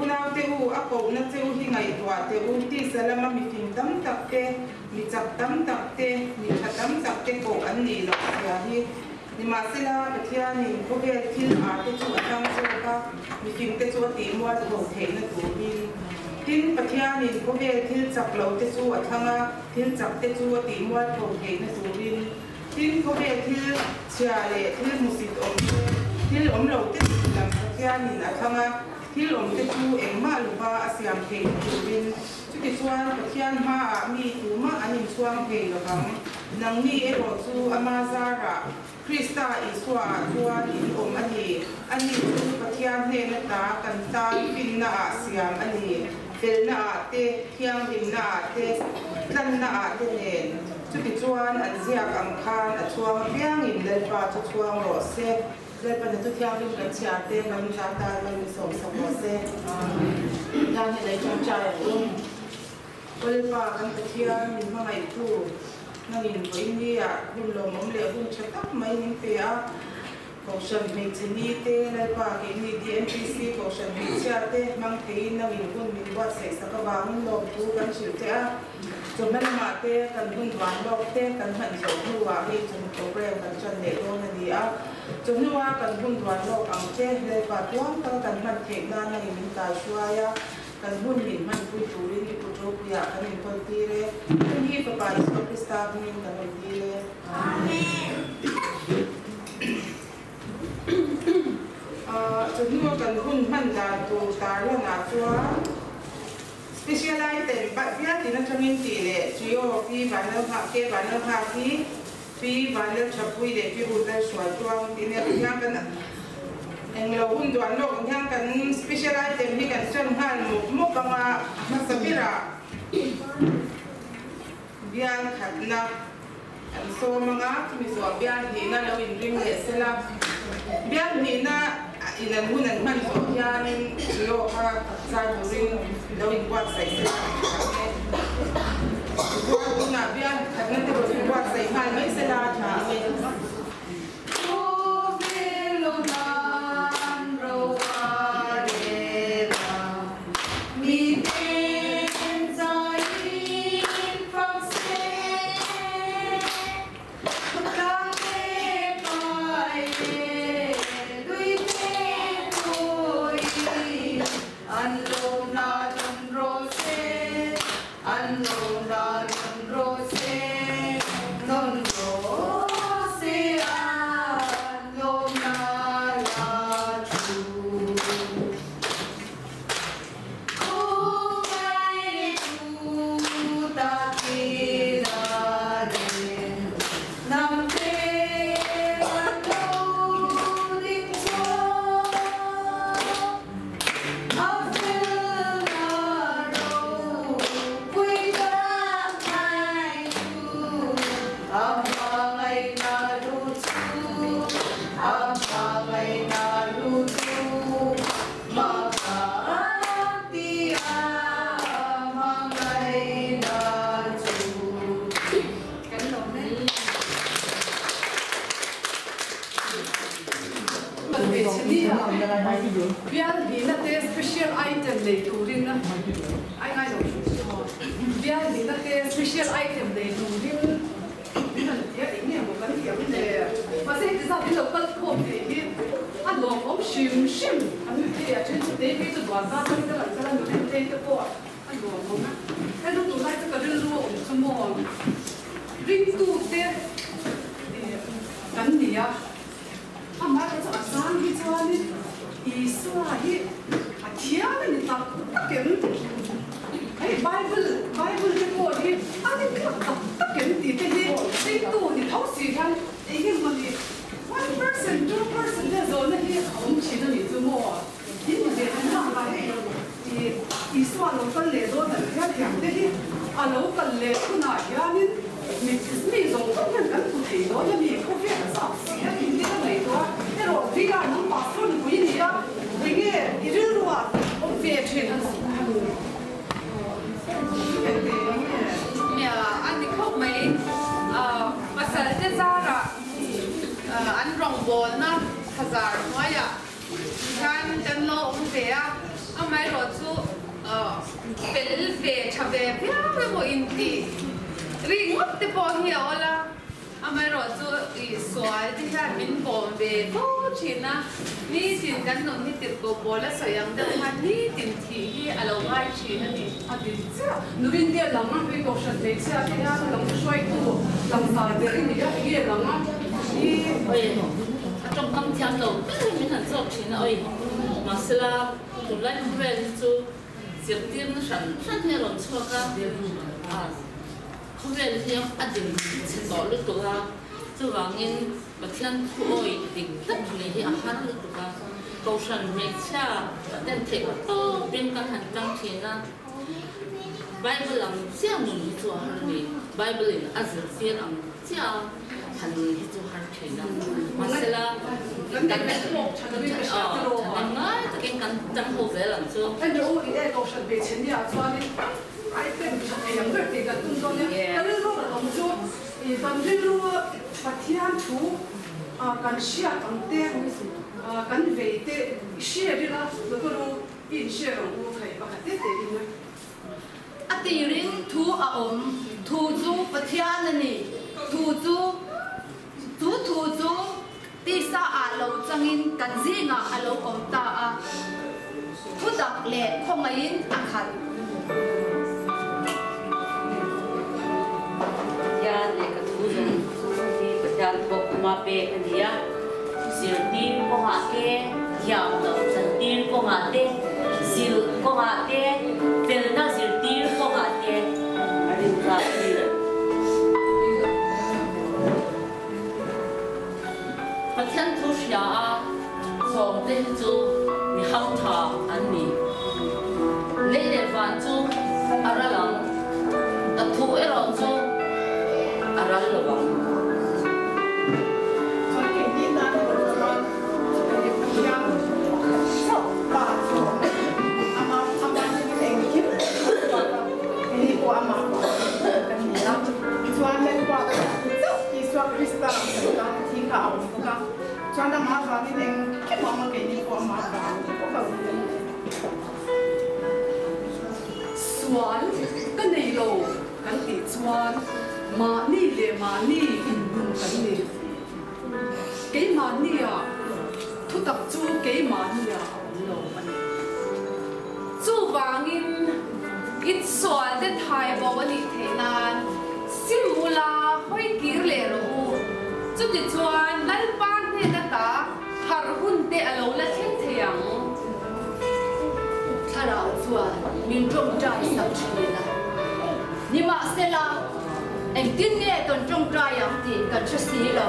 Unaute u, a kohna che u hi ngaihtuah teh u, tisa lama mifing tam tak te, mi chak tam tak te, mi tha tam tak te koh an nih loh zia hi. Nimahsela, Pathianin khawvel thil ah te chu a thlang zawk a, mifing te chu a tih mualpho theihna turin. Tin, Pathianin khawvel thil chak lo te chu a thlang a, thil chak te chu a tih mualpho theihna turin. Tin, khawvel thil chhia leh thil hmusit awm te, thil awm lo te tih lam Pathianin a thlang a, thil awm te chu engmah lova a siam theihna turin. Chutichuan, Pathian hmaah mi tumah an inchhuang thei lovang. Nangni erawh chu ama zarah Krista Isuaah chuan in awm a ni. Ani chu Pathian hnena ta kan tan finnaah siam a ni, felnaah te, thianghlimnaah te, tlannaah te nen. Chutichuan an ziak ang khan a chhuang apiangin Lalpa chu chhuang rawh se. Lalpa na chu thianghlim kan chhiar te, kan zah tan kan insawmsak rawh se. Tan hi lei tangtai a awm. Lalpa kan Pathian min hmangaihtu nangin vawiin ni-ah hun lawmawm leh hun tha tak mai min pe a. Kohhran hmeichhe nite Lalpa keini DMPC Kohhran hmeichhia te hmang theiin nangin hun min buatsaih sak avangin lawmthu kan hrilh teh a. Chawhma lamah te kan hun duan lawk te kan hman zawh hnuah hei chawhnu program kan tan leh dawn a ni a. Chawhnua kan hun duan lawk ang te Lalpa tuang taka kan hman theih nan nangin min kaihruai a. Kan hun min hmanpui turin i kut ropuiah kan inkawl tir e. Heng hi Fapa Isua Krista hmingin kan rawn dil e. Amen. Chawhnua kan hun hman dan tur tarlanah chuan Special item bial tin atangin tih leh Trio Pi Vanlalnghak Ke Vanlalnghak hi Pi Vanlalthapui leh Pi Ruth Lalhrualtuang tih nia hian kan Englo hun duan lawk ang hian kan special item hi kan ṭan nghal mawp mawp ang a, a hmasa berah bial khatna kan sawm ang a, chumi zawh bial hnihna lo inring leh sela, bial hnihna in an hun an hman zawh hianin trio kha zai turin lo inbuatsaih sela a tha ang e. Tichuan tunah bial khatna te rawn inbuatsaih nghal mai sela a tha ang e. Bial hnihna te special item nei turin ai ngai lo Bial hnihna te special item nei turin min han ti a, eng nge maw kan thiam le? Mahse heti zat in lo kal khawm thei hi a lawmawm hrim hrim an ni thei a, then chu tei phei chu duan zat atangin ka rawn kal a, nuten tei te pawh a lawmawm a. Hei chu tunlai chu ka rilru a awm chu maw ringtute kan ni a. Amaherawhchu a zang hi chuanin Isua hi a thiam a ni tak tak em? Hei Bible, Bible te pawh hi a ni tlak tak tak em tih te hi ringtu ni tho si hian eng nge maw ni 1%, 2% te zawhna hi a awm thin a nih chu maw? In ni ve kan lak a hei i Isua lo kal leh dawn an hian tiang te hi a lo kal leh hunah hianin mi mi zawng zawng hian kan hmu thei dawn a ni khawvel a zak si a tih te ka ngaihtuah a erawh ria nang pastor nupui i ni a enge i rilru ah awm ve thin han Nia a ni khawp mai pasal te zarah an rawngbawlna thazar hnuaiah Tikhan kan lo awm ve a, Amaherawhchu fel ve tha ve viau emaw intih ringawt te pawh hi a awl a. Amaherawhchu i sual te hian min bawm ve fo thin a, nitin kan nun hi tirhkoh pawl a sawi ang deuh khan nitin thih hi a lo ngai thin a ni. A ti chiah. Nurin te lang a, hei kohhran hmeichhia te hian lang hruaitu tlangval ber i ni a, enge lang a i. Oi, a tawngkam thiam lo ber min han zawk thin a, oi, mahsela tunlai khawvel hi chu zirtirna hran hran hi a rawn chhuak a, Khawvel hi a din chhe tawh lutuk a, chuvangin Pathian thuawi dik tak ni hi a har lutuk a. Kohhran hmeichhia ten theih tawpin kan han tang thin a, Bible ang chiah nun hi chu a har ni. Bible in a zirtir ang chiah a han nun hi chu har thin a. Mahsela kan ngai takin kan tang ho zel ang chu. Kohhran hmeichhe nia chuanin Ai pen tha thei ang ber tih kan tum dawn nia. Ka rilru rawn awm chu i kan rilru Pathian thu kan hriat ang te kan vei te i hre rila motor u i in hre ang u thei pakhat te te in. A tirin thu a awm, thu chu Pathian a ni, thu chu chu thu chu tisa ah lo changin kan zingah a lo awm ta a, thutak leh khawngaihin a khat. Pathian lehkha thu zawng zawng hi Pathian thawk kuma pek a ni a, zirtir kawngah te, thiam loh chantir kawngah te, zilh kawngah te, felna zirtir kawngah te a rintlak a ni. Pathian thu hria a zawngte hi chu mi hau tha an ni. Lei leh van chu a ral ang, ka thu erawh chu a ral lo ang. Chuan keini tan erawh chuan Pathian pakhat chauh Pa chu a awm a, amah amah engkim keini pawh amah kan ni a, chuan Lalpa pakhat chauh Isua Krista kan tan a thi kha a awm bawk a, chuan amah avangin engkim a awm a, keini pawh amah avangin bawk a awm kan ni. Sual ka nei lo kan tih chuan mahni leh mahni inbum kan ni. Keimahnia thutak chu keimahnia a awm lo a ni. Chuvangin, insualte thai bo a nih theih nan sim ula hawi kir leh rawh u. Chutichuan, Lalpa hnen ata harh hun te a lo la thleng thei ang. Thlarau chuan min tawngtai sak thin a. Nimahsela, engtin nge kan tawngtai ang tih kan hre si lo.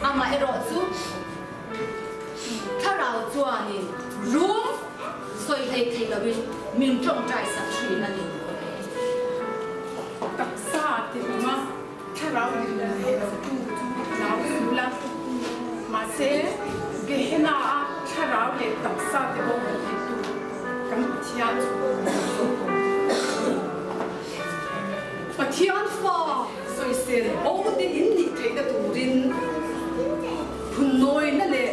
Amaherawhchu, Thlarau chuanin rum sawi hlei thei loin min tawngtai sak thin a ni. Taksa ti hmanga thlarau din theih lo tu chu nau sul a, mahse Gehenna a thlarau leh taksa te boral thei tu kan Pathian chu min zawk awm. Pathian fa sawisel bo te in nih theihna turin phunnawina leh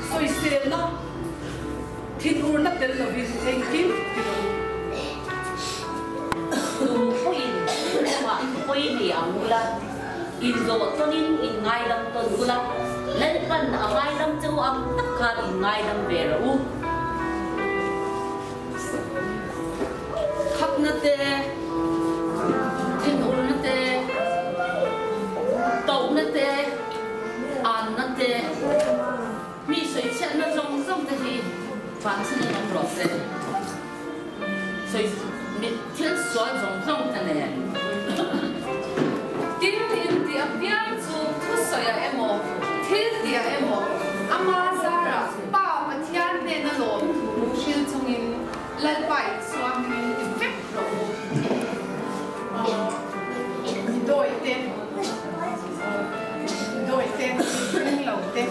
sawiselna thinurna tel lovin engkim ti lo. Tu pawhin chungah pawi nei ang ula, inzawh tawnin in ngaidam tawn ula, Lalpan a ngaidam che u ang tak khan in ngaidam ve rawh u. Khapna te, thinurna te, tohna te, anna te, mi sawichhiatna zawng zawng te hi vanchhan in awm rawh se. Sawi mi thil sual zawng zawng te nen. Tin, intih apiang chu thusawiah emaw, thil tihah emaw, ama zarah Pa Pathian hnena lawm thu hril chungin Lalpa Isua hming ti vek rawh u. Mi dawi te, mi dawi te, ring lo te,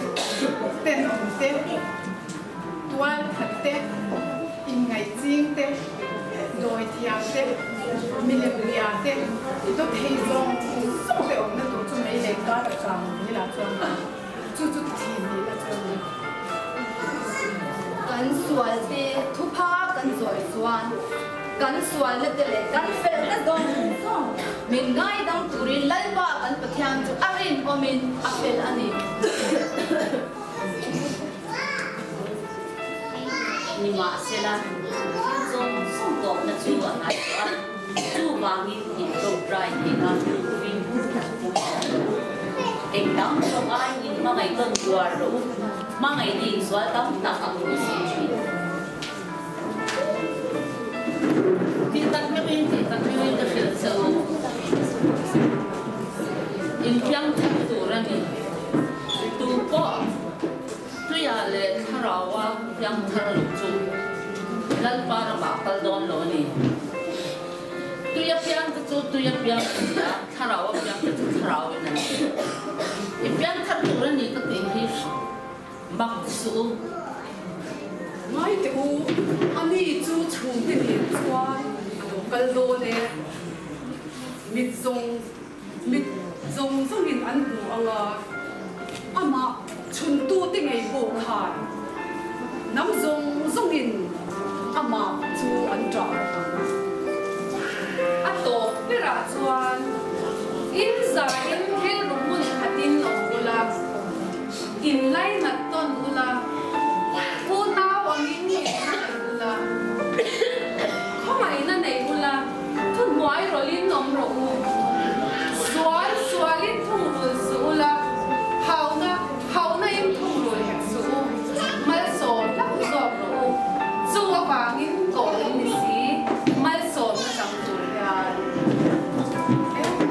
tenawm te, tual khat te, inngaih ching te, dawi thiam te, milem ria te, do thei zawng zawng te awmna tur chu mei leh kar a kang ni la chuan chu chu thin ni la chuan ni. Kan sualte thupha kan zawi chuan kan sualna te leh kan felna zawng zawng min ngaidam turin Lalpa kan Pathian chu a rinawmin a fel a ni. Nimahsela, thil zawng zawng tawpna chu a hnai tawh a, chuvangin intawngtai theihna rilru tak pawh a awm lo. Eng dang zawng aiin inhmangaih tawn duar rawh u, hmangaihna insual tam tak a hmu si thin. Tih tak meuhin, tih tak meuhin ka hrilh che u, inpiang thar tur a ni. Tu pawh Tuia leh Thlaraua piang thar lo chu Lalpa ramah a kal dawn lo a ni. Tuia piangte chu tuia piang a ni a, Thlaraua piangte chu Thlarauin a ni. I piang thar tur a ni ka tih hi mak ti suh u. Ngai teh u, ani chu chhungte nen chuan a lo kal dawn e. Mit zawng Mit zawng zawngin an hmu ang a, amah chhuntute ngei pawh khan hnam zawng zawngin amah chu an ṭah bawk ang. A tawp berah chuan in zain rilru hmun khatin awm ula, in lainat tawn ula, unau angin in hmangaih ula, khawngaihna nei ula, Thuhnuai rawlhin awm rawh u. Sual sualin thungrul suh ula, hauna haunain thungrul hek suh u. Malsawm hlauh zawk rawh u. Chu avangin kawh in ni si, malsawmna chang tur hian.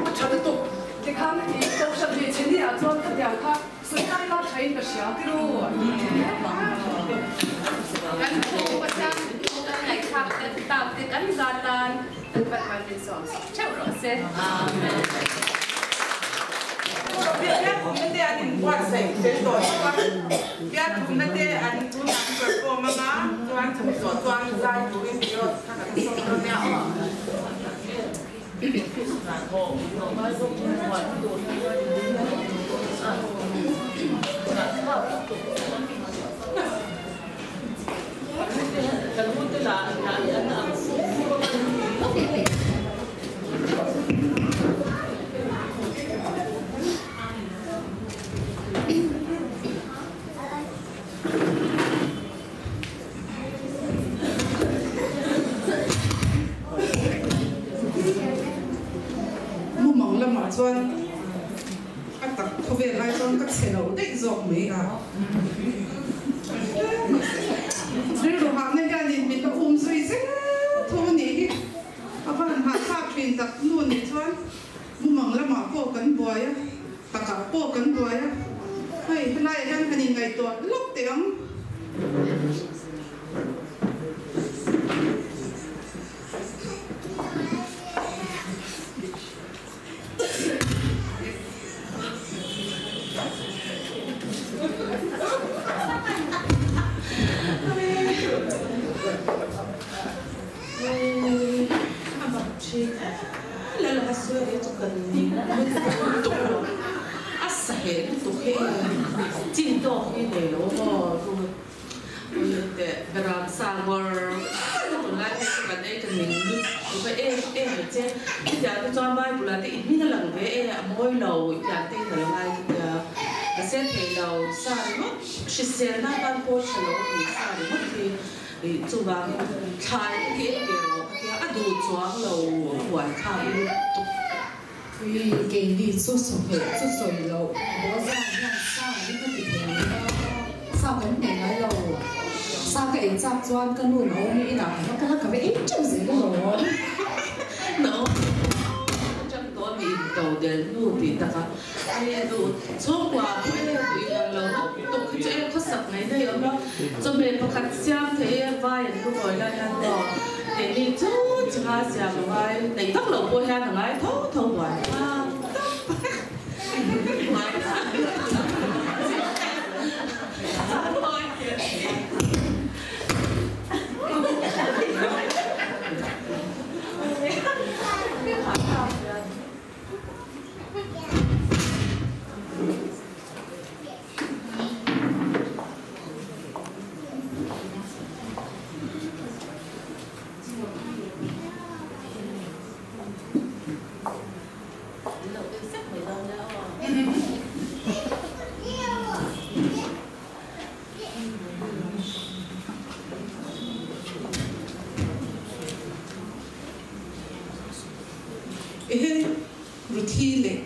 A tha lutuk. Tikhan i kohhran hmeichhe ni ah chuan khatiang kha sawi lai la tha in ka hria tirû. Kan thu Pathian thu kan ngaihthlak te tak te kan zat tan kan Pathian min sawm sak theuh rawh se. Amen. Biakthumna te an inbuatsaih fel tawh bawk a, biakthumna te an tunah an perform anga chuan chumi zawh chuan zai turin Riot kha kan sawm dawn nia aw. Mumang lamah chuan a tak khawvel lai chuan ka chhe lo daih zawk mai a. Rilru hahna hianin min la um zui zel tho a nih hi. A van hahthlak thin tak nu nih chuan mumang lamah pawh kan buai a, takah pawh kan buai a. Hei helaiah hian han inngaihtuah lawk teh ang. Beram sa ngawr tunlai phei chu kan ei ta ning lutuk a em em mai che chutiang te chuan Bible ah te i hming a lang ve e a mawi lo i pian te in a lo ngai ka tia ka sel thei lo sa ringawt hriselna atan pawh tha lo a ni sa ringawt hi ih chuvangin thlai te hi ei ve rawh ka tia a duh chuang lo a buaithlak lutuk. Ui keini chu sawhmeh chu sawi loh Boza hian sa hi ka ti thei lo a, sa kan hmeh ngai lo. Sa ka ei chak chuan ka nu Naomi inah ka va kal a, ka va ei teuh zel alawm. Naomi atang tawh mi into del hnu tih takah ei duh chhungkua pawh e duh inang lo lutuk hi chu e khawsak mai daih awm a, chawhmeh pakhat siam thei e vai an lu ngawi lai hian maw keini chu chunga siam a ngai neih vak loh pawh hian a ngai tho tho buai tak tak buai tak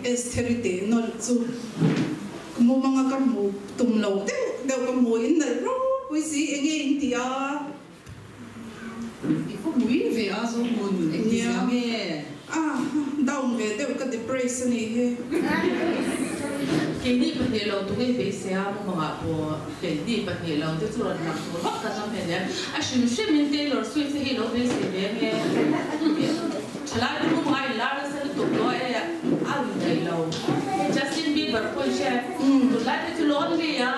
Estheri teh nawlh chu ka mumanga ka hmu tum lo deuh deuh ka hmu in nalh ropui si enge in ti a. I khaw mui ve a Zohmun engti Nia zia nge? A down ve deuh ka depress a nih hi. Keini pahnih lo tu ngei beisei a mumangah pawh keini pahnih lo te chu rawn lang tur vak kan awm hleinem. A hrim hrimin Taylor Swift te hi lo beisei ve nge? Thalai te mumangah in lar nasa lutuk tawh e a in daih lo. Justin Bieber pawh i hre. Tunlai te chu lonely a.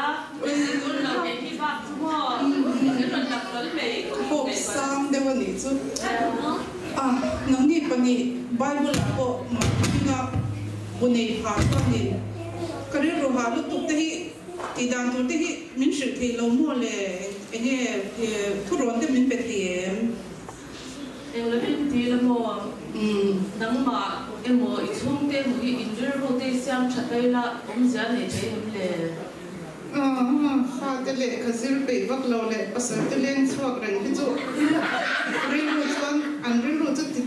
Hope sang deuh a nih chu. A, nangni pahnih Bible ah pawh hminga bu nei pha chuan in ka rilru ha lutuk te hi tih dan tur te hi min hrilh thei lo maw le enge thurawn te min pe thei em? Englo in ti la maw? Nangmah emaw i chhungte emaw hi in rilru te i siam tha thei la, awmzia nei thei em le? Fate lehkha zir peih vak lo leh pasal te leng chhuak reng hi chu rilru chuan an rilru chu ti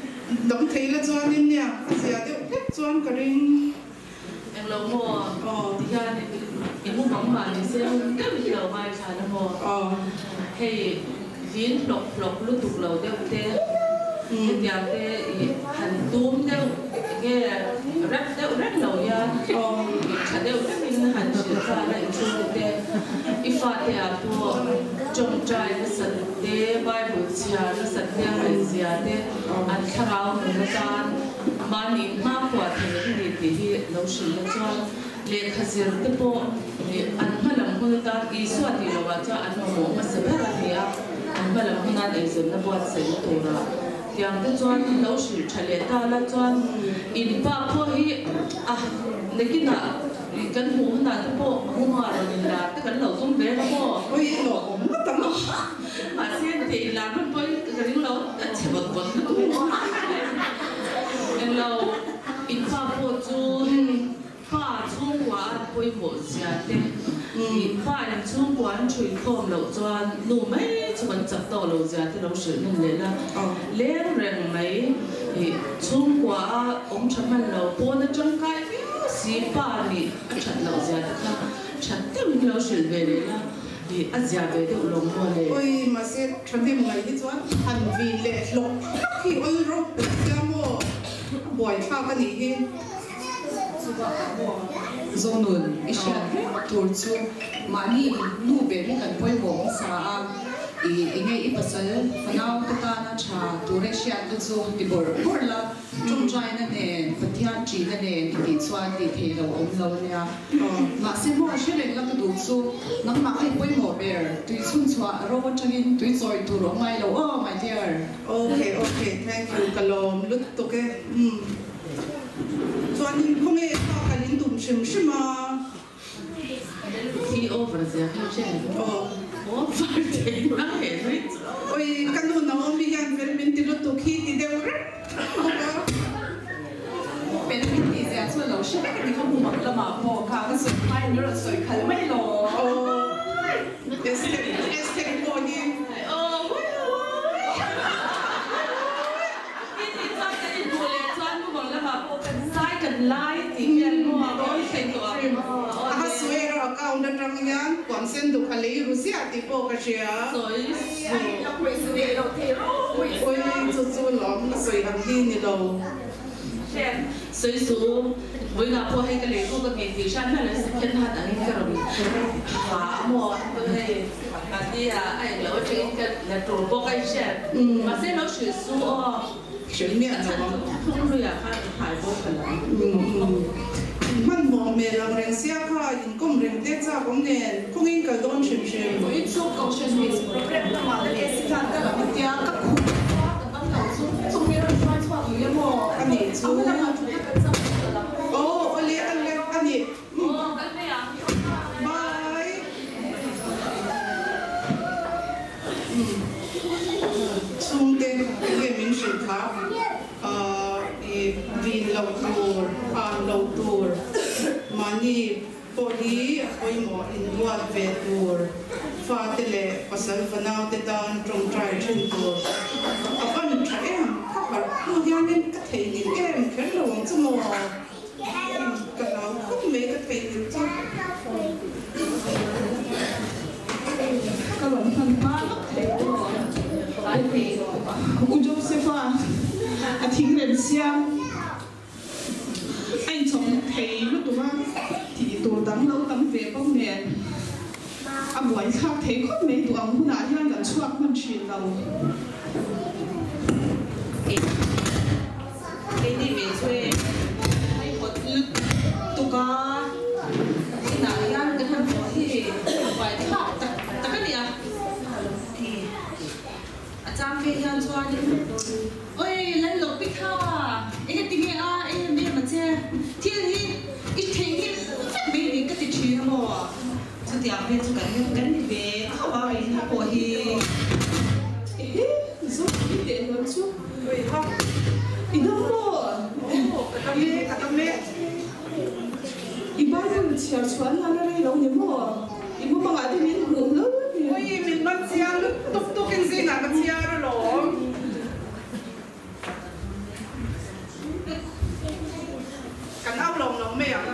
dang thei la chuanin nia a zia deuh hlek chuan ka ring. Englo maw? Ti hian i mu bang mah ni se hun deuh hi lo ngaithla la maw? Hei vin hlawk hlawk lutuk lo deuh te, hetiang te i han tum deuh enge rep deuh reng lo hian i tha deuh rengin han hrilh khan a i chhungte te, i fate ah pawh tawngtai nasat te, Bible chhiar nasat te, ngaihzia te, an thlarau nun atan Mahni hmakhua thei an ni tih hi lo hrilh la chuan lehkha zir te pawh an hma lam hun atan Isua tih lohah chuan an mamawh hmasa ber a ni a, an hma lam hunan eizawnna buatsaihna turah tiang te chuan lo hrilh tha leh ta la chuan in pa pawh hi a nakinah kan hmuh hunah te pawh huma rawn inlar te kan lo tum ve la maw? Ui i lawm awm ngawt ang. Mahse thei inlar hman pawhin ka ring lo, a chhe vawt vawt lutuk. Englo in pa pawh chu pa chhungkua a pawimawh zia te ih pa in chhungkua an ṭhui khawm loh chuan nu mai chu kan chak tawh lo zia te lo hrilh hman leh la. Leng reng mai ih chhungkua a awm ṭha hman lo pawn a ṭangkai viau si pa nih a ṭhat loh zia te kha ṭhat deuhin lo hrilh ve leh la. Ih, a zia ve deuh lo maw le? Oi, mahse thahnem ngai hi chuan han vin leh hlawk hlawk hi awl rawk tak sia maw? A buaithlak a nih hi. Chuvangah maw Zonun i hriat reng tur chu mahni nu ber hi kan pawimawh hmasa a, i enge i pasal fanau te tana tha tura i hriatna chu ti bawrh bawrh la, Ṭawngṭaina nen, Pathian ṭihna nen i tih chuan tih theih lo awm lo a nia. Mahse maw hre reng la ka duh chu, nangmah kha i pawimawh ber, tui chhun chhuah ro aṭangin tui chawi tur awm ngai lo aw my dear. Ok ok thank you ka lawm lutuk e umm chuanin khawnge pa kal in tum hrim hrim a. Khi over zia kha chen over thei na he nui chu. Oi ka nu Naomi hian fel min ti lutuk hi ti deuh reng bawk a. Fel min tih zia chu a lo hre vek a ni kha hmu mak lamah pawh kha ka sawi hma in min rawn sawi khalh mai lo. Aw Esther Esther pawh hi. I tih chuan kan inhmuh leh chuan mumang lamah pawh kan zai kan lai tih hian maw a rawn thlen tawh ang. A Hasuera account atang hian puan sen duk a lei ru ziah tih pawh ka hria. Sawi su. Oi chu chu lawm ka sawi ang hi ni lo. Sawi su. Vawiinah pawh hei ka lei ruk a ti tih hriat hmel a second hand angin ka rawn ha a maw hei mahni a a englo atangin ka la tur bawk a i hriat. Mahse lo hrilh su aw. Hrilh miah lo ang. Thung luiah khan hai bawk ka lam. Hmanhmawh hmel ang reng sia kha inkawm reng te chak awm nen kawngin kal dawn hrim hrim. Vawiin chu Kohhran Miss Programme lamah kan AC khan ka lam a tia, ka khup khua ka dam lo chung chung hi rawn hruai chhuak lui a maw? A nih chu. A hma lamah thutna kan chak leh ta lam. Aw awle ale a nih. Aw kal mai ang. Bye. Chhungte nge min hrilh kha i vin loh tur, an loh tur, mahni pawh hi a pawimawh inbuat ve tur, fate leh pasal fanau te tan tawngtai thin tur a van tha em? Ka harh hnu hianin ka theihnghilh em kher lo ang chu maw? mai ka theihnghilh chu. Ka rawn hman hma lawk thei aw. U Joseph-a a thingrem siam a inchawp hnawk thei lutuk a, tih tur dang lo tam ve bawk nen a buaithlak thei khawp mai duh ang hunah hian kan chhuak hman thin lo. Keini ve chu e hei hawt lutuk a, inah hian ka hmanhmawh hi buaithlak tak tak a nia. A chang ve hian chuanin Oi Lallopi kha enge tinge a em em a che, thil hi i theihnghilh vek mai ni ka ti thin a maw? Chutiang vel chu kan kan ni ve tho a in pawh hi. Ehe Zopui teh hlawn chu i dam maw? Aw ka dam e ka dam e. I Bible chhiar chhuan nan a rei lo ni maw? I mumangah te min hmuh hlawl ni. Ui, min man chiang lutuk tuk in zingah ka chhiar alawm. Kan au lo lo mai ang.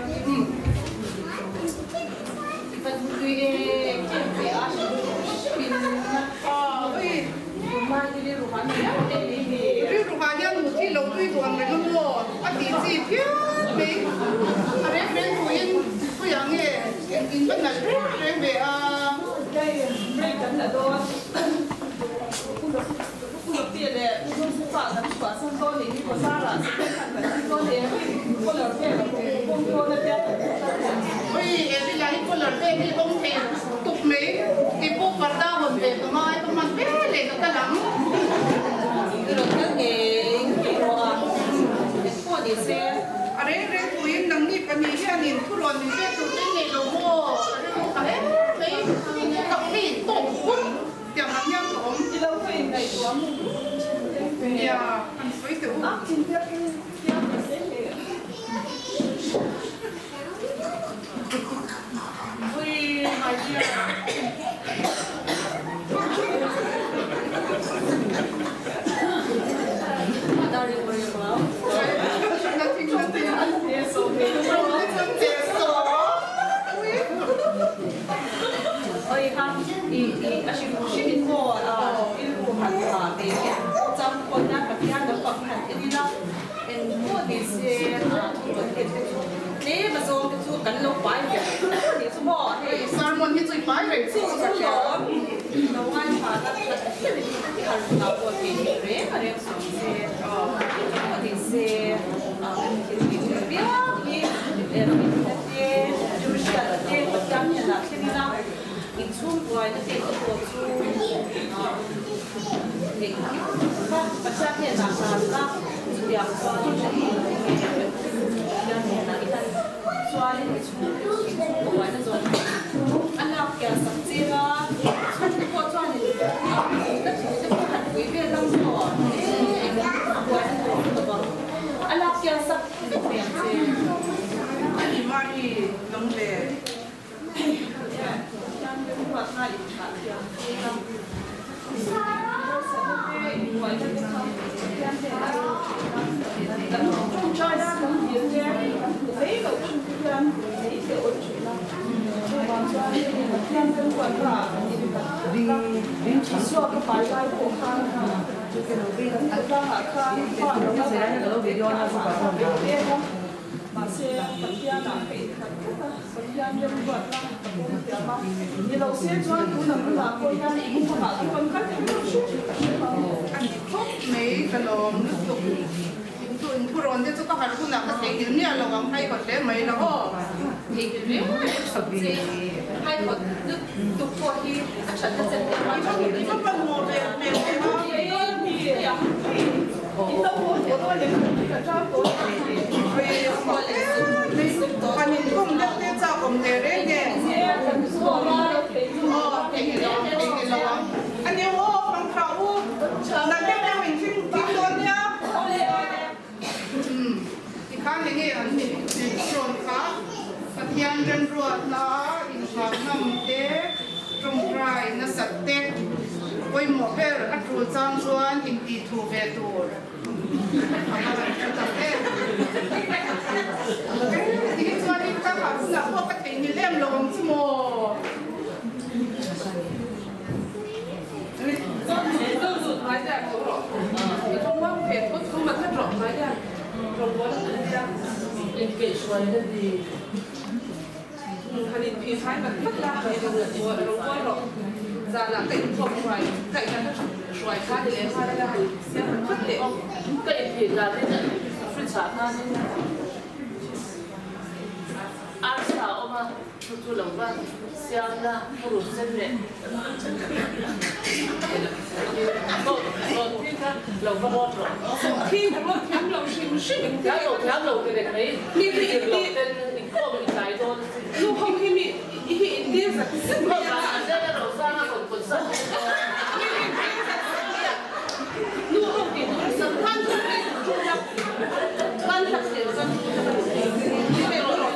Rilru ah hian mut hi lo tui duh ang reng a maw? A tih chi phian mai. A reng reng tuin khawiah nge in va nalh reng reng ve a. Break kan la dawn. Pu leh Pu Joseph-a kan chhuah san dawn nih hi bazar-ah second hand kan ti dawn em? Collar vel a pawm dawn a tia kan ti ta hian. Ui, Elila hi collar vel hi awm thei tuk mai. Ti pawh parda hawn ve ka ngai ka hman ve leh ka kal ang. I rawn kal ngei ngei rawh a, engpawh ni se. A reng reng puiin nangni pahnih hianin thurawn min pek tur te nei lo maw? Ka rilru ta hle mai. Tak mi tawk hun. Tiang ang hian ka awm. I lo ka inngaihtuah mu Nia, an sawi teh u. Ui, my dear. Sermon hi chu i pai reng chu ka hria. Mari Lungler. hunah pawh ka theihnghilh em lo ang chu maw? Chu chu lo va siam la purun sen leh Sawhthing kha lo va rawt rawh. Sawhthing ka rawt thiam lo hrim hrim in Thiam lo thiam lo ti reng mai. Mi zir lo ten inkhawm in tlai dawn a sin. Nu ho hi mi hi intir zat zet mai a. A zel a Rosang a rawn pawn zat mai a. Mi hi intir zat zet mai a. Nu ho tih tur a sam khan chu mi chu hlak ban hlak leh chuan chu hlak a ni. Mi ve rawh rawh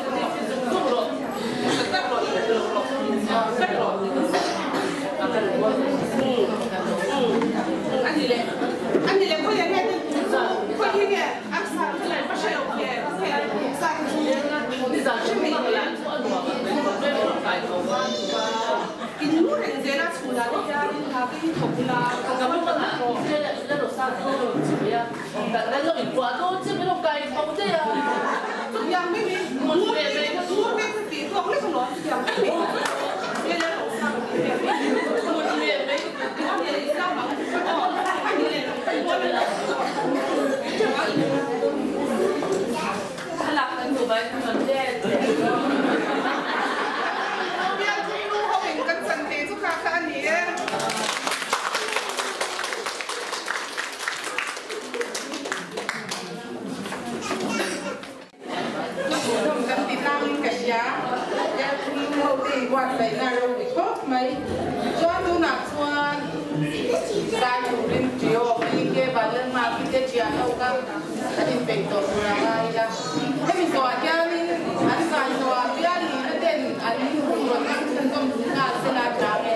zung rawh. Hmuhnawm kan ti tlangin ka hria. Airthum ho te inbuatsaihna a ropui khawp mai. Chuan tunah chuan zai turin Trio, PK, Vanlalhma, Pite Thian ho kha an inpeih tawh tur a ngai ila. Hemi zawhah hianin an zai zawhah bial nihna ten an hun rawn hmang chhunzawm nghal sela tlang e.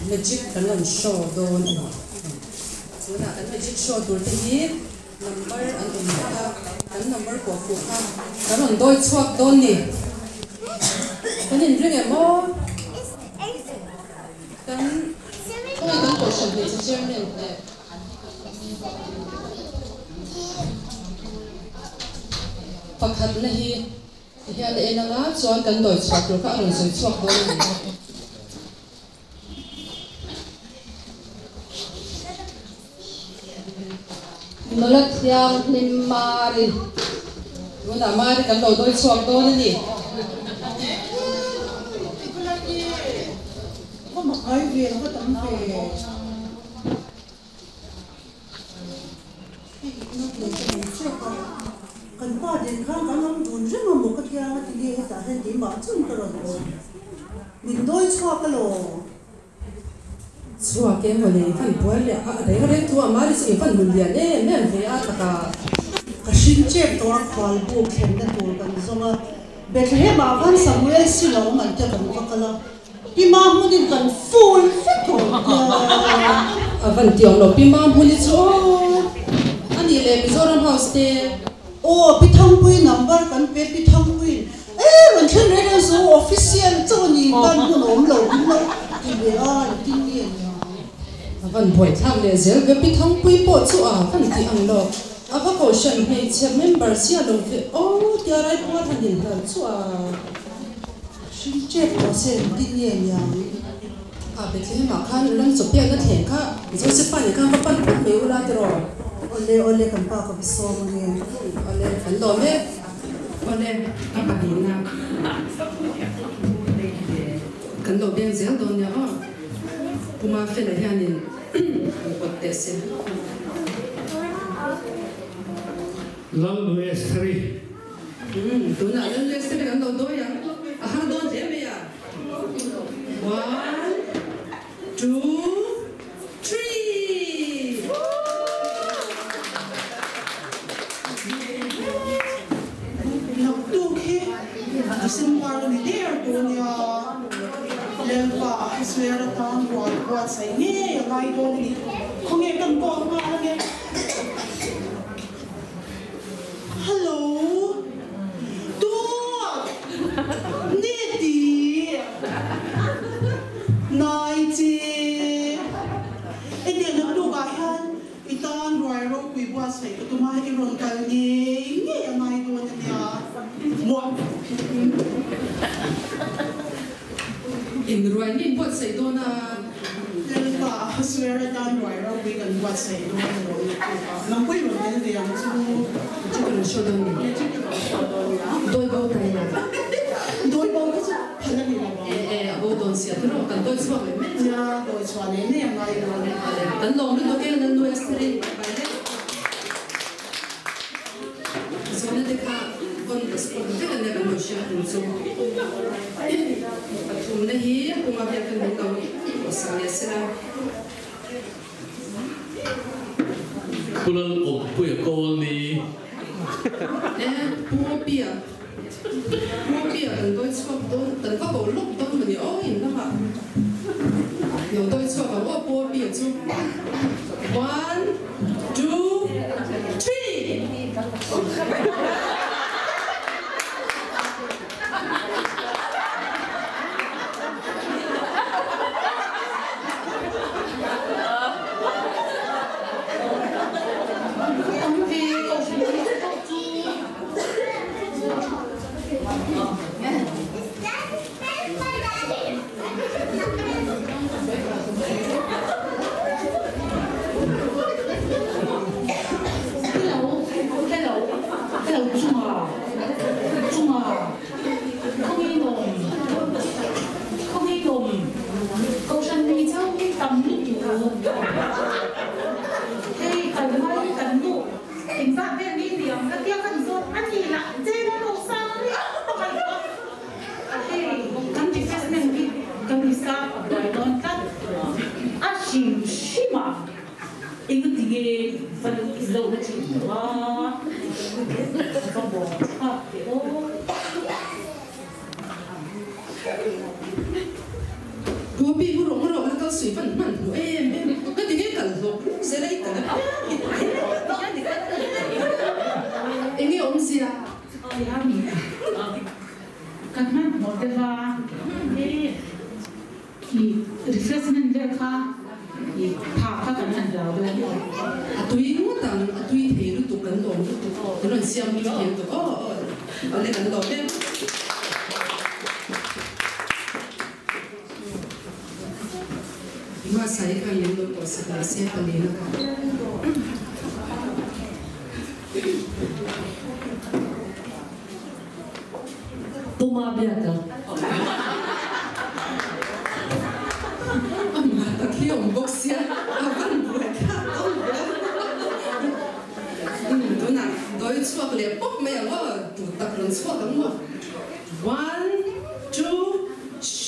Magic kan lan show dawn a ni. Tunah kan magic show tur te hi number an awm vek a, kan number pawh fuh kha kan rawn dawi chhuak dawn ni. Kan inring em aw? Kan khawngaih kan kohhran hmeichhe chairman leh pakhatna hi tihian a en anga chuan kan dawi chhuah tur kha a rawn sawi chhuak dawn a ni. Nula thianghlim Mari, tunah Mari kan lo dawi chhuak dawn a ni. Kan pa din khan kan awm dun reng a maw ka thiang a ti nge hetah hian keimah chun ka rawn awm. Min dawi chhuak alaw. Chhuak e mawle i van buai leh a reng reng thu a Mari chu i van nun lian em em ve a taka. Ka hring chep tawh a khual buk thlenna tur kan zawng a, Bethlehem ah khan Samuel si lo awm an tia kan va kal a, Pi Mahmunin kan full vek tawh tia. A van ti awm lo Pi Mahmuni chu aw a nih leh Mizoram House te. Aw Pi Thangpui number kan pe Pi Thangpuiin E rawn thlen reng reng suh u, official chauh a ni, tan hun a awm lo min lo ti ve a, engtin nge ni ang? A van buai thlak leh zel ve, Pi Thangpui pawh chu a van tih ang lo, a va kohhran hmeichhe member sia lo ve aw tia Raipuar han inhlar chu a. Hring tep tawh se engtin nge ni ang? A Bethlehem ah khan ram chawpiakna thleng kha Joseph pa nih khan va pan phawt mai ula tiraw? Awle awle kan pa ka va sawm ange. Awle kan lawm e. Awle a pahnihna kan lo beng zel dawn nia aw. Puma fela hianin an kawt teh se. Lalnu Estheri. Umm tunah Lalnu Estheri kan lo dawi ang. A har dawn hle mai a. One, two, three! Naktuk hi December a ni der tur nia, Lalpa Ahasuer atan rual buatsaih ngei a ngai dawn a ni. Khawnge kan call nghal ange? Hello Dawt Ni ti Nai che Enge naktuk ah hian i tan ruai ropui buatsaih ka tum a i rawn kal ngei ngei a ngai dawn a nia Muah In ruai ngei buatsaih dawn a. Lalpa a hasuer atan ruai ropui kan buatsaih dawn a lo ni tuk a, nangpui rawn tel ve ang chu. Magic rawn show dawn ni. Magic rawn show dawn ni a. Dawi bo ta ila. Dawi bo hi chu phal a ni lo ang. E e, a bo dawn sia tiraw, kan dawi chhuak leh mai. Nia, dawi chhuah leh mai a ngai dawn e. Kan lawm lutuk e, Lalnu Esther-i, bye bye le. Zawhna te kha on the spot vek an nia kan lo hria tum chu. Pathumna hi Puma biak in min lo pawhsak leh sela. Pulal Awmpuia kawl ni. E Pu Pia, Pu Pia kan dawi chhuak dawn, kan va ko lawk dawn mawni aw in lamah lo dawi chhuak ang aw Pu Pia chu. One, two, three! Hei kan mai kan nu engzat vel mi niang ka tia kan zawt a ni lah Jane a lo sang riau mai kha. Hei kan refreshment hi kan hisap a buai dawn tlat a hrim hrim a. Engatinge va luh loh na thin lo a, va bawng thlak teh aw. Puapi hu rawng rawng a kal sui van hman hmuh em em, ka ti nge kal hlawk hlawk zel a i kal apiang hi enge awmzia? Kan hman hmuh deuh a, I refreshment vel kha i tha kha kan han hlau deuh a maw? A tui ngawt ang, a tui thei lutuk kan lawm lutuk, kan rawn siam tui thei lutuk aw aw awle kan lawm em. Hmasai khan min lo tawh sak leh se palina kha. Puma biak a. A mah tak hi awm bawk sia, a van buai thlak dawn ve a. Umm tunah dawi chhuak leh pawp mai ang aw, tu tak rawn chhuak ang maw. One, two, shhh.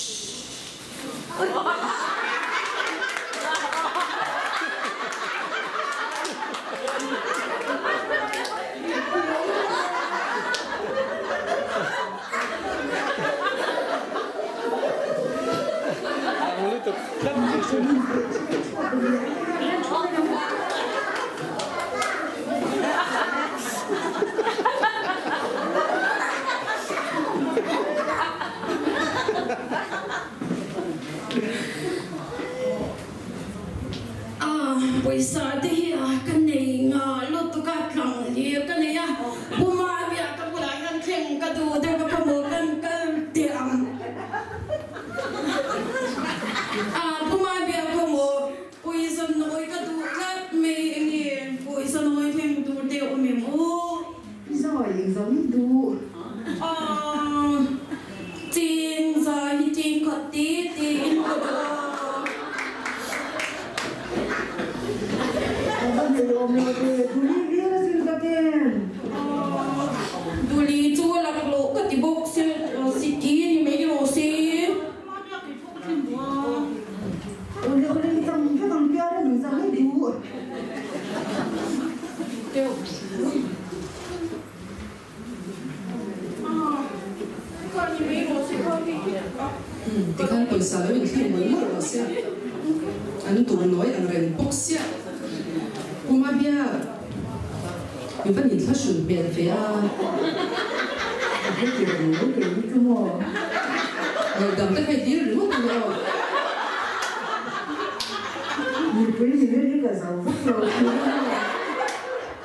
A, pawisa te hi a ka nei nga lutuk a, tlang hlir ka nei a, Pu Mami-a ka bulah hian thleng ka duh deuh a, ka maw kan kal teh ang. A, Pu Mami-a ka maw pawisa nawi ka duh tlat mai enge pawisa nawi thleng tur te awm em aw? Zai zam duh. A, cheng zai hi cheng khat te te in ka duh a. A va nei awm lo ve, Duli hlir a zir ka ken. A, Duli chu a laklawh ka ti bawk se, Siki ni mai rawh se. Awle awle i chang vek ang piar a ni zang i duh. Tikhan pawisa lo inthleng mawlh mawlh rawh se. An tur nawi ang reng bawk siah. Puma biak i va inthlahrun hmel ve a. Ngaihdam te kha i dil ringawt ang aw.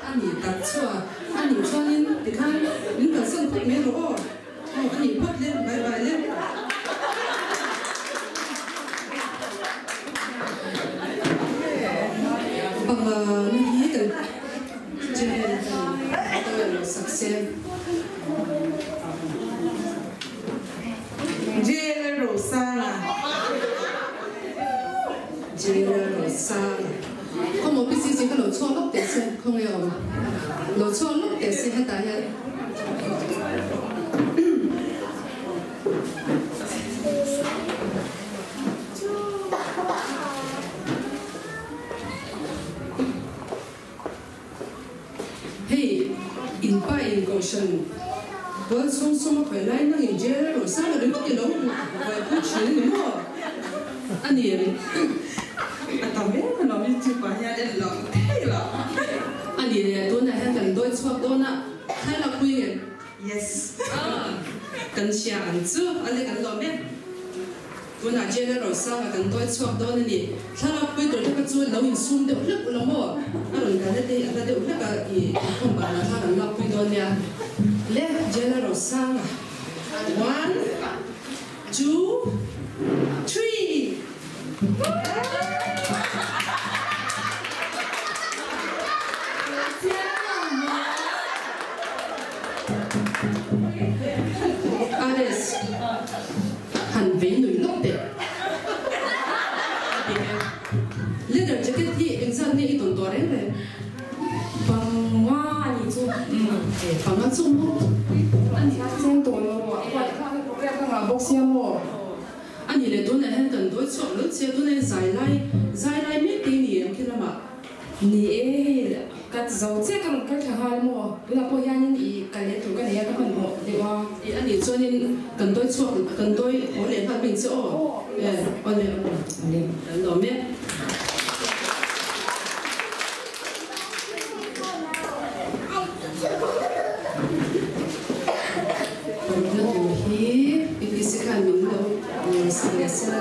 A ni tak chua, a nih chuanin tikhan min kalsan phawt mai rawh aw. Aw a nih phawt le, bye bye le. Panga na hi kan channel kan tawih lo sak se. Jailer Rosana. Jailer Rosana. Khaw maw PCC kha lo chhuak lawk teh se, khaw nge awm? Lo chhuak lawk teh se hetah hian. Hei, in pa in kohhran tual chhung sum a khawih lai nang in jail rawh sang a ringawt i lo buaipui thin a ni maw? A ni em? A tam em alawm YouTube ah hian en loh thei lo. A ni le, tunah hian kan dawi chhuak dawn a, thlalak pui ngem? Yes. Kan hria ang chu a le kan lawm e. Tunah General Sanga kan dawi chhuak dawn a ni. Thlalak pui tur te kha chu lo insum deuh hlek ula maw? A rawn kalna te hi a hla deuh hlek a, i inkhawm banah kha kan lak pui dawn nia. Le General Sanga. One, two, three. Ares, han vei nui lawk teh. A ti e. Panga chu maw? Cheng tawh lo maw? A huat kha ka program ka ngah bawk sia maw? A nih leh tunah hian kan dawi chhuak lo che, tunah hian zai lai, zai lai mek te i ni em khi lamah? Ni e, hei ka ti zo chiah ka rawn kal thla nghal maw? Tunah pawh hianin i kal leh tur ka nei a, ka hmanhmawh deuh a. I a nih chuanin kan dawi chhuak, kan dawi haw leh nghal mai che aw. E, awle awle, awle, kan lawm e. Parukna tur hi PPC khan min lo sak leh sela.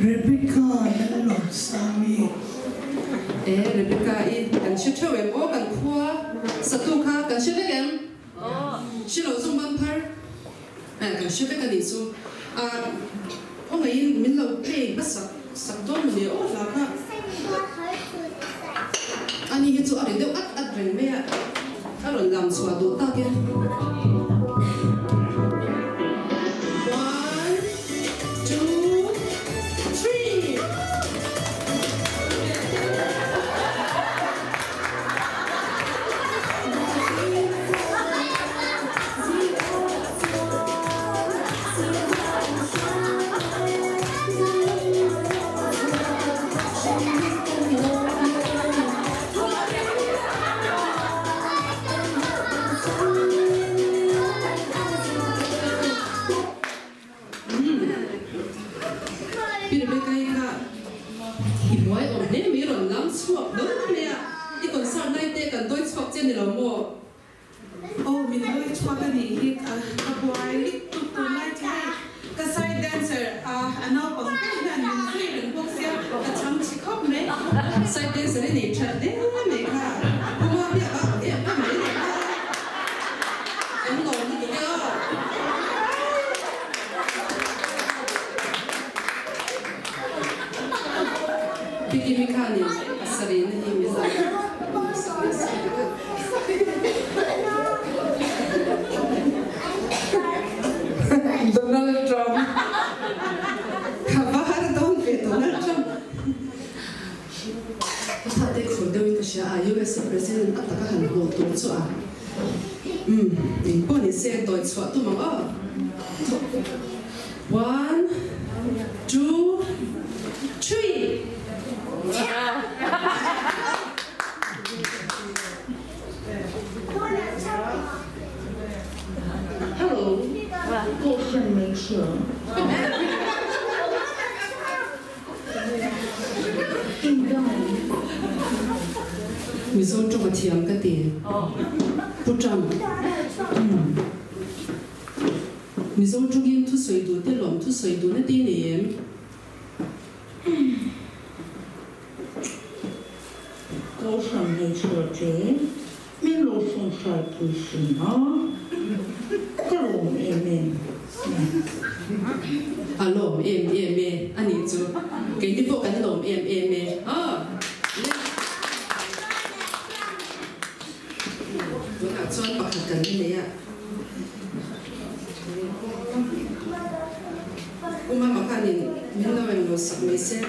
Rebecca Lalawmsangi. E Rebecca i kan hre theuh em aw kan khua satu kha kan hre vek em? Hre lo chu man phar eh kan hre vek a nih chu a khawngaihin min lo play hmasak sak dawn maw ni aw hla kha ani hi chu a ri deuh at at reng mai a a rawn lam chhuah duh tak e. One, two, three. Pi Rebecca-i kha i buai awm hle mai rawn lam chhuak lo mai a, i concert lai te kan dawi chhuak che ni lo maw? Aw min dawi chhuak a nih hi ka buai lutuk tun lai chu hei ka side dancer a naupang te hian min zui reng bawk sia ka chhang chhi khawp mai. Side dancer i nei that hle mai kha, Puma biak a ang em em mai leh kha. Kan lawm lutuk e aw. Pi Kimi khanin a sarihna hi Mizo sak leh sak vek a. Donald Trump Ka va har dawn ve Donald Trump. Ka tha te khur deuhin ka hria a, USA President a taka han hmuh tur chu a umm eng pawh ni se tawi chhuah tum ang aw. One, two, three. Hello, Kohhran Hmeichhia. Mizo tawng a thiam ka ti. Pu Trump. Mizo tawngin thusawi duh te lawm thusawi duhna te nei em? Kohhran hmeichhia te Min lo sawmhrai pui sin a, ka lawm em em e. A lawm em em e a nih chu, keini pawh kan lawm em em e a. Tunah chuan pakhat kan la nei a. U Mama khanin min lo englo sak mai se.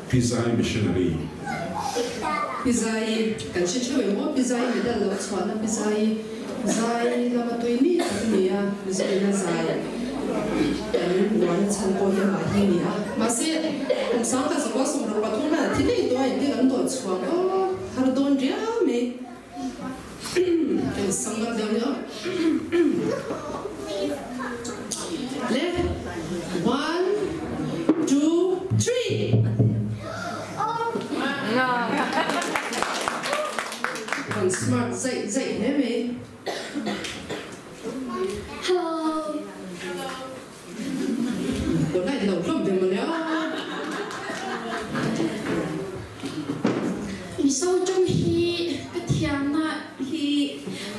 Pi Zai Missionary. Pi Zai, kan hre theuh em aw, Pi Zai medal lo chhuahna Pi Zai, Zai lama tui mi tak a ni a, Mizoina zai kan uarna chhan pawh hi amah hi a ni a. Mahse, kum sangkhat zakua 63 hian a thi daih tawh a, engtin an dawt chhuak aw, har dawn riau mai. Kan sam ngam deuh nia. Le one two three. Kan smart zaih zaih hle mai. Hello. Polite lo hlawm ve mawle aw. Mizo tawng hi ka thiamna hi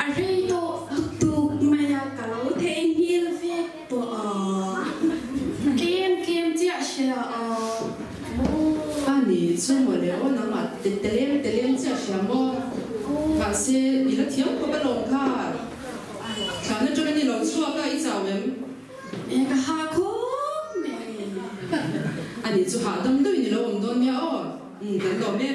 a rei tawh lutuk mai a, ka lo theihnghilh vek pawh a. Tlem tlem chiah hria a. A ni chu mawle aw, nangmah telem telem chiah hria maw? Mahse, i la thiam khawp alawm kha. Thlan atangin i lo chhuak a, i chau em? E, ka ha khawp mai. Ani chu hahdam deuhin i lo awm dawn nia aw. Umm, kan lawm e.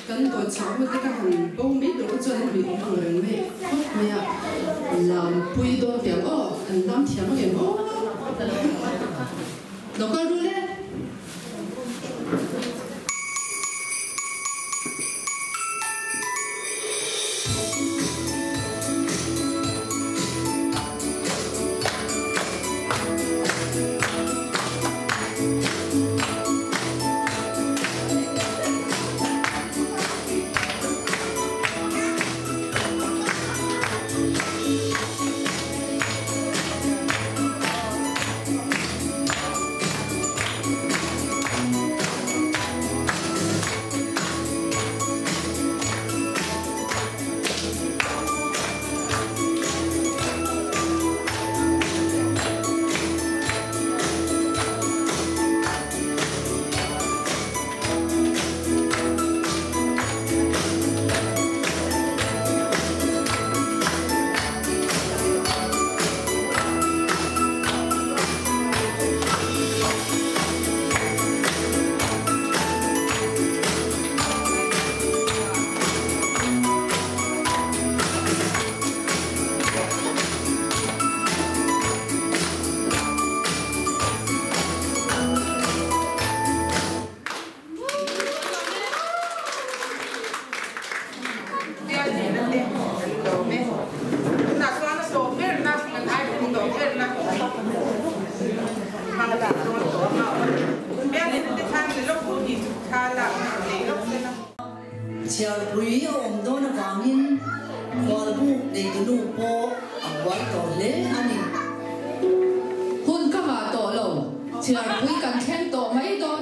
Kan dawt chhuah hut te ka han bo mai tur kha chuan an ui awm ang reng mai khawp mai a. Lampui dawn teh ang aw, an lam thiam ang em aw. Lo kal rul e. Chhiarpui a awm dawn avangin khualbuk neitunu pawh a buai tawh hle a ni. Hun ka ngah tawh lo, chhiarpui kan thleng tawh mai dawn.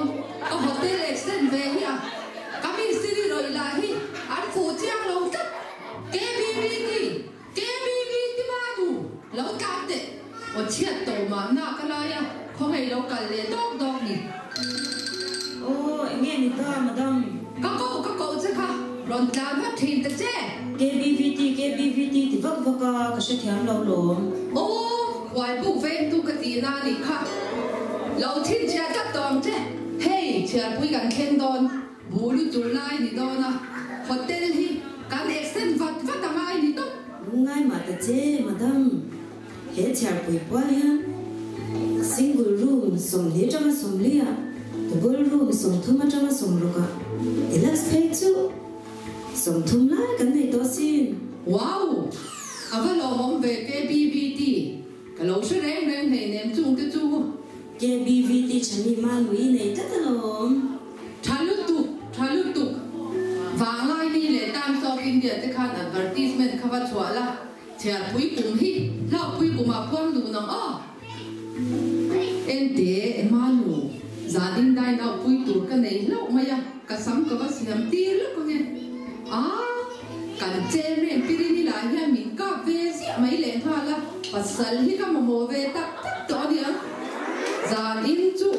Ka hotel extend ve hi a, ka mistiri rawih lah hi an fuh chiang lo tlat. KBVT, KBVT Manu, lo tlan teh. Aw chhiat tawh mahna ka lai a, khawngaih lo kal leh dawk dawk ni. Aw, eng nge ni ta, madam? Ka koh ka koh che kha, rawn tlan vat thin ta che. KBVT, KBVT ti vak vak a, ka hrethiam lo lawm. Aw, khuai buk vengtu ka tihna a nih kha. Lo chhinchhiah tlat tawh ang che. Hei, chhiarpui kan thleng dawn, bu lu tur lai ni dawn a, hotel hi kan extend vat vat a ngai ni tawp. Lungngai mah ta che, madam. He chhiarpui pual hian single room 20 atanga 40 ah, double room 30 atanga 60 ah, deluxe phei chu 30 lai kan nei tawh asin. Wow! A va lawmawm ve KBVT. Ka lo hre reng reng hleinem chung te chu. KBVT Chhani Manui nei tlat alawm. Tha lutuk, tha lutuk. Vanglaini leh Times of India te khan advertisement kha va chhuah la. Chhiarpui kum hi hlauhpui kumah phuang duh nang aw. Ente, Emanu, zan in dai nauhpui tur ka nei hlauh mai a, ka sam ka va siam tir lawk ange. Aa, kan chem reng pirini lah hian min kap ve ziah mai lehnghal a, pasal hi ka mamawh ve tak tak tawh a niang. Zan in chu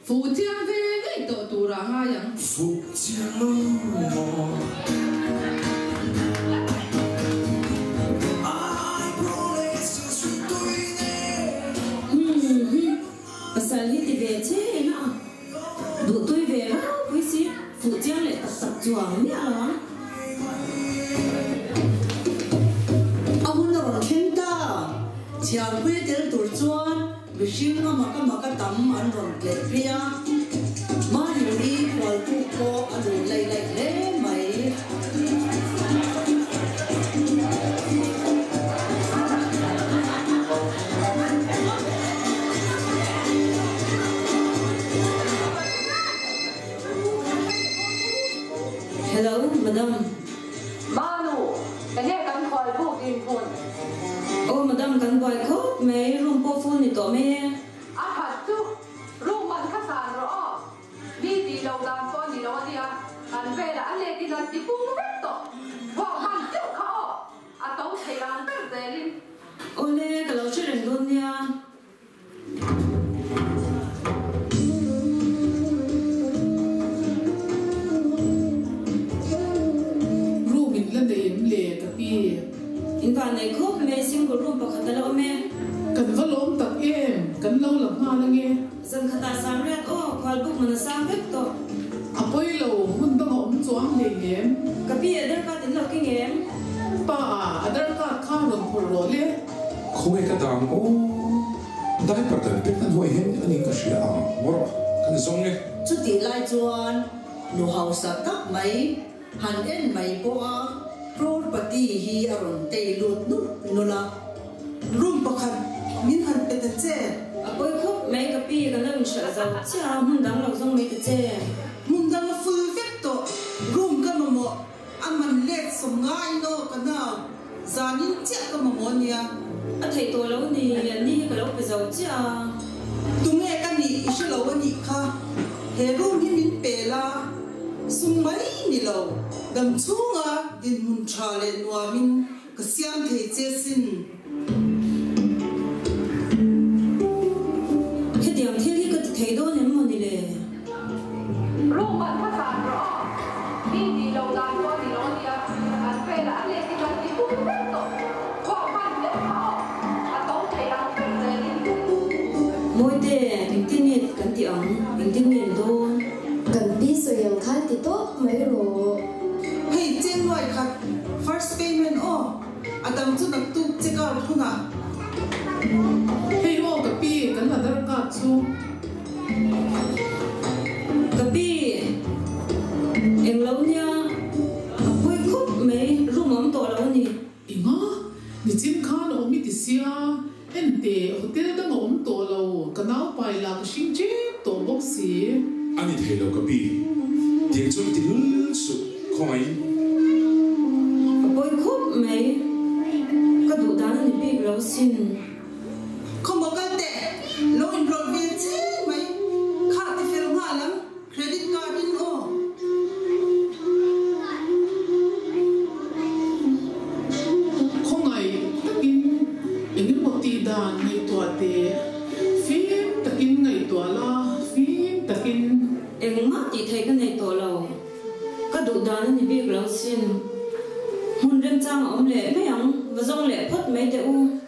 fuh chiang ve ngei tawh turah ngai ang. Fuh chiang lo maw? Pasal hi ti ve che eng a, duh tui ve rau pui si, fuh chiang leh tak tak chuang miah lo ang. A hun a rawn thleng ta, chhiarpui a tel tur chuan Mihring a mak a mak a tam an rawn tleh phei a, Mahni khualtu pawh a lun laih laih hle mai. Hello, Madam. Manu, enge kan khualbuk inhmun? Aw madam kan buai khawp mai, room pawh full ni tawh mai e. A that chu room an kha san rawh aw, mi tih lo dan pawh a ni lo a nia, kan velah a let in an ti pung vek tawh, thawk hman deuh kha aw, a to thei ang ber zelin. Awle, ka lo hre reng dawn nia. Kan va lawm tak em, kan lo la nghal ange. Zan khatah sang riat aw, khual buk man a sang vek tawh. A pawi lo, hmun dang a awm chuang hlei nem. Ka pi Adhar card in lo keng em? Pa a, Adhar card kha rawn phawrh rawh le. Khawnge ka dang aw, diaper kan pek na hnuai hian a nih ka hria ang, maw rawh, kan zawng e. Chutih lai chuan nu hausa tak mai han en mai pawh a Crorepati hi a rawn tei lut nulh nulh a. Room pakhat min han pe ta che. A pawi khawp mai ka pi, kan lo inhralh zo chiah a, hmun dang lo zawng mai ta che. Hmun dang a full vek tawh, room ka mamawh a man let sawm ngai naw ka nau, zanin chiah ka mamawh ania. A theih tawh lo ni, an ni hi ka lo pe zo chiah a. Tunge ka nih i hre lo a nih kha, he room hi min pe la, sum mai ni lo, dam chhunga dinhmun tha leh nuamin Ka siam thei che sin. Hetiang thil hi ka ti thei dawn em maw ni le? Room an kha zan rawh aw. Mi tih lo dan pawh a ni lo ania, an velah a let in an ti pum vek tawh. Khuah hman vek kha aw, a to thei ang ber zelin. Mawite, engtin nge kan tih ang? Engtin nge ni dawn? Kan pi sawi ang khan ti tawp mai rawh. Hei cheng nuai khat first payment aw, a dang chu naktuk check out hunah. Hei aw ka pi, kan Aadhaar card chu. Ka pi, eng lo nia, a pawi khawp mai, room a awm tawh lo a ni. Enga? Nichin khan awm i ti sia, enteh hotel dang a awm tawh lo, ka nau pai lah ka hring tep tawh bawk si. A ni thei lo ka pi, tiang chuan ti lul suh khawngaiin. A pawi khawp mai, ka duh dan a ni bik lo sin. Khawmaw kal teh, lo inrawlh ve chiang mai, kha ti fel nghal ang. Credit card in aw. Khawngaih takin engemaw tih dan ngaihtuah teh, fim takin ngaihtuah la, fim takin. Engmah tih theih ka nei tawh lo, ka duh dan a ni bik lo sin. Hmun remchang a awm leh mai ang, va zawng leh phawt mai teh u.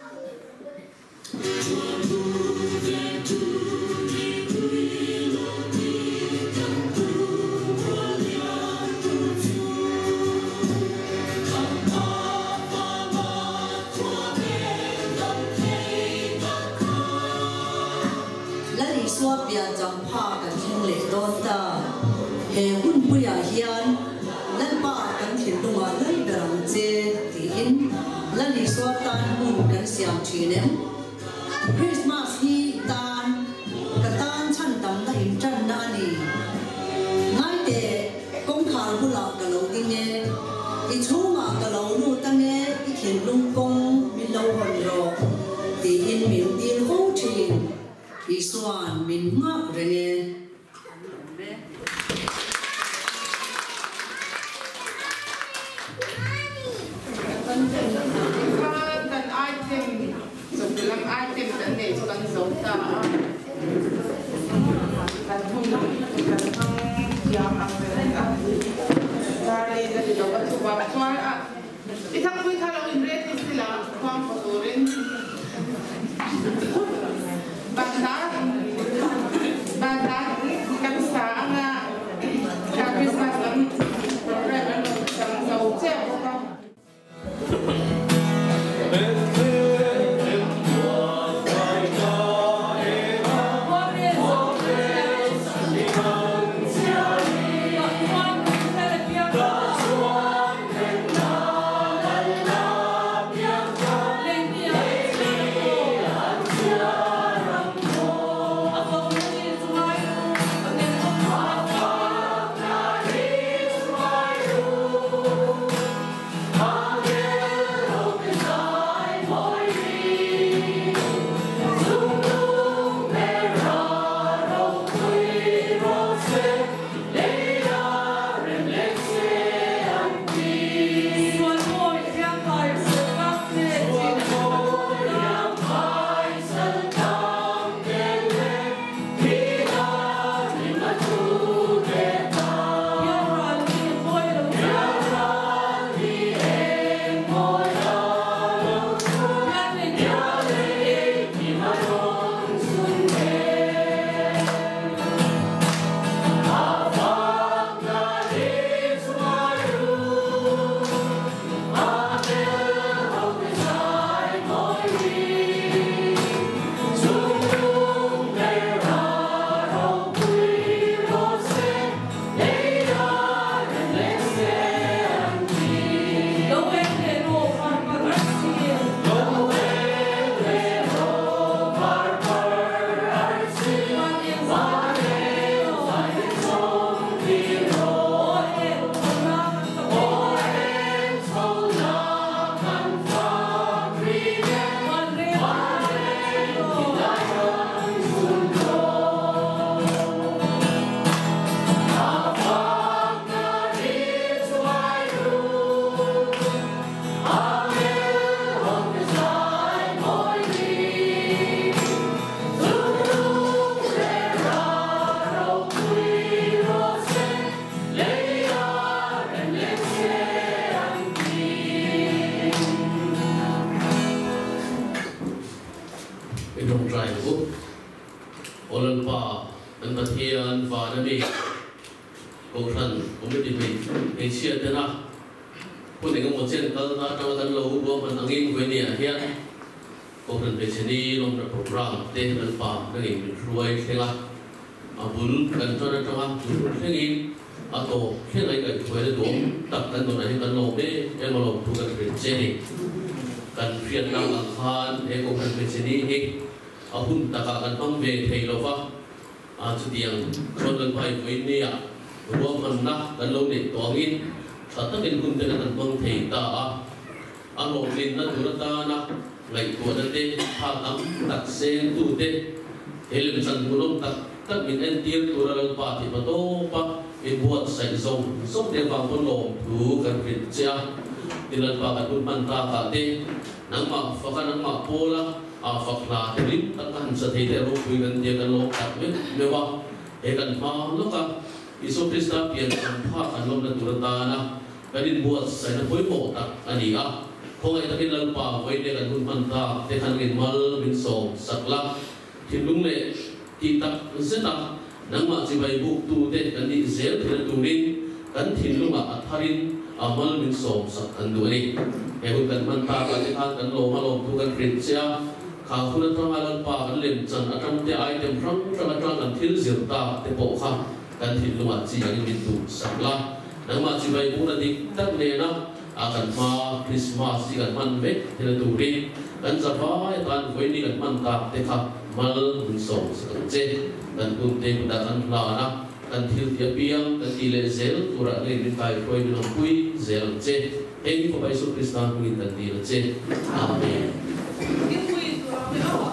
Lal Isua piancham pha kan thleng leh dawn ta. He hunpuiah hian Lalpa kan thinlungah lal ber ang che tiin Lal Isua tan hmun kan siam thin em? Krismas hi tan ka tan chhan tamna intanna a ni. Ngaite, kawngkhar bulah ka lo ding e, i chhungah ka lo lut ange i thinlung kawng min lo hawn rawh tiin min dil fo thin. Isua'n min nghak reng e. Tikhan kan item chawhnu lam item kan neih chu kan zo ta a, kan hun kan hmang thiam ang reng a, Darlene a ti lo a chuvang chuan a i thangpui kha lo in ready sila khuang paw turin. Banda banda kan sa anga kha Christmas lam program an rawn chang zo chiah bawk a. I tawngtai ang u. Aw Lalpa, kan Pathian van a mi, Kohhran Committee hmeichhia tena hun engemaw chen kalna atanga kan lo ruahman angin vawinia hian Kohhran hmeichhe ni lawmna programme te Lalpa nangin min hruai thleng a, a bul kan tan atanga tun hun thlengin a tawp thleng a inkaihhruaina duhawm tak kan dawnah hian kan lawm em em a lawmthu kan hrilh che ni. Kan hriatna ang khan he Kohhran hmeichhe ni hi a hun takah kan hmang ve thei lova, A chutiang chuan Lalpa i vawiin nia ruahmanna kan lo neih tawh angin tha takin hun te kan han hmang thei ta a. A hlawhtlinna tur atana ngaihtuahna te, tha tam tak sengtu te, he lemchan hmuhnawm tak tak min entir tura Lalpa tih hma tawpa inbuatsaih zawng zawng te avang pawn lawmthu kan hrilh che a. Tin Lalpa kan hun hman takah te nangmah faka nangmah pawla A fak hla te rim tak ka han sa thei te ropui kan tia kan lawm tak meuh meuh a, he kan hma lawk a, Isua Krista pian kan phak an lawmna tur atana kan inbuatsaihna pawimawh tak a ni a, khawngaih takin Lalpa vawiin leh kan hun hman tak te khan ngin mal min sawm sak la, thinlung leh tih tak zet a nangmah chibai buk tu te kan nih zel theihna turin kan thinlungah a tharin a mal min sawm sak kan duh a ni. He hun kan hman takah te khan kan lawm a lawmthu kan hrilh che a, kha hun atanga Lalpa kan lem chan atang te item hrang hrang atang kan thil zir tak te pawh kha kan thinlungah chi angin min duh sak la. Nangmah chibai bukna dik tak nena a kan hma Krismas hi kan hman vek thil turin kan zavai atan vawiin kan hman tak te kha mal min sawm sak ang che. Kan hun te kutah kan hlan a. Kan thil ti apiang kan ti leh zel turah ngei min kaihruai min awmpui zel ang che. Heng hi Fapa Isu Krista hmingin kan dil a che. Amen. Thingpui in tur ang mai aw.